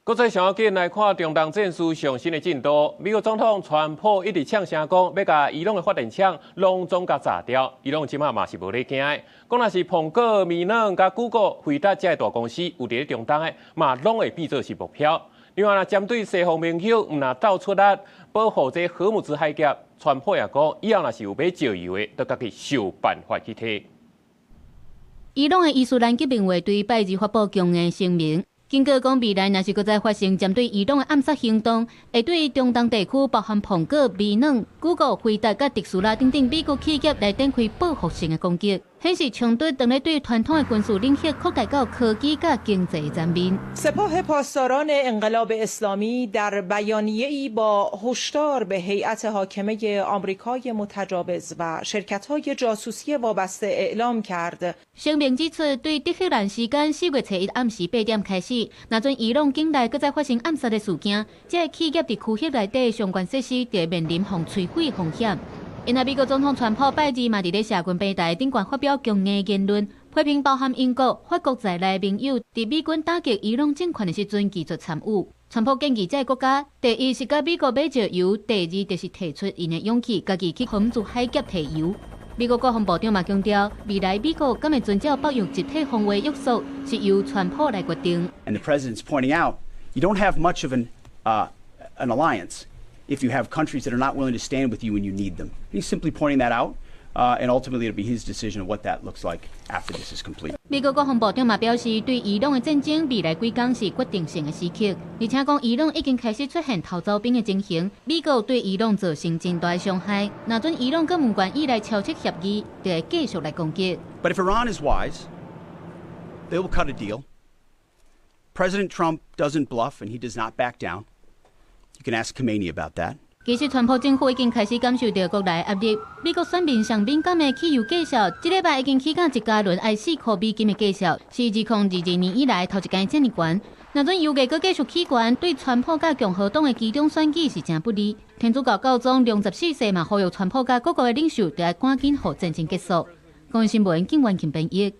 國際上緊來看中東戰事上新的進度。美國總統川普一直嗆聲講，欲共伊朗的發電廠攏總共炸掉。伊朗這馬嘛是無咧驚的，講若是蘋果、微軟佮 Google、輝達這个大公司有佇咧中東的，嘛攏會變做是目標。另外，若針對西方盟友，毋若鬥出力保護這荷姆茲海峽，川普也講，以後若是有買石油的，著家己想辦法去提。伊朗的伊斯蘭革命衛隊拜二發布強硬聲明，警告講未來若是閣再發生針對伊朗的暗殺行動，會對中東地區包含蘋果、微軟、Google、輝達佮特斯拉等等美國企業來展開報復性的攻擊，顯示衝突當咧對傳統的軍事領域擴大到科技佮經濟層面。 سپاه پاسداران انقلاب اسلامی در بیانیه‌ای با هشدار به هیئت حاکمه آمریکای متجاوز و شرکت‌های جاسوسی وابسته اعلام کرد。聲明指出，對德黑蘭時間4月初一暗時8點開始，若準伊朗境內閣再發生暗殺的事件，這个企業佇區域內底相關設施就會面臨予摧毀風險。因為美國總統川普拜二嘛佇咧社群平台頂懸發表強硬言論，批評包含英國、法國在內盟友佇美軍打擊伊朗政權的時陣拒絕參與。川普建議這个國家，第一是佮美國買石油，第二就是提出𪜶的勇氣，家己去荷姆茲海峽提油。美國國防部長嘛強調，未來美國敢會遵照北約集體防衛約束，是由川普來決定。 And the president's pointing out, you don't have much of an alliance if you have countries that are not willing to stand with you when you need them. He's simply pointing that out, and ultimately it'll be his decision of what that looks like after this is complete. 美國國防部長嘛表示，對伊朗的戰爭未來幾工是決定性的時刻，而且講伊朗已經開始出現逃走兵的情形，美國對伊朗造成真大的傷害。若準伊朗閣毋願意來簽署協議，就會繼續來攻擊。 But if Iran is wise, they will cut a deal. President Trump doesn't bluff and he does not back down. You can ask Khamenei about that. 其實，川普政府已經開始感受著國內壓力。美國選民上敏感的汽油價數，這禮拜已經起到一加侖愛4箍美金的價數，是2022年以來頭一擺遮爾懸。若準油價閣繼續起懸，對川普佮共和黨的期中選舉是誠不利。天主教教宗良十四世嘛呼籲川普佮各國的領袖，著愛趕緊予戰爭結束。公視新聞，景元琴編譯。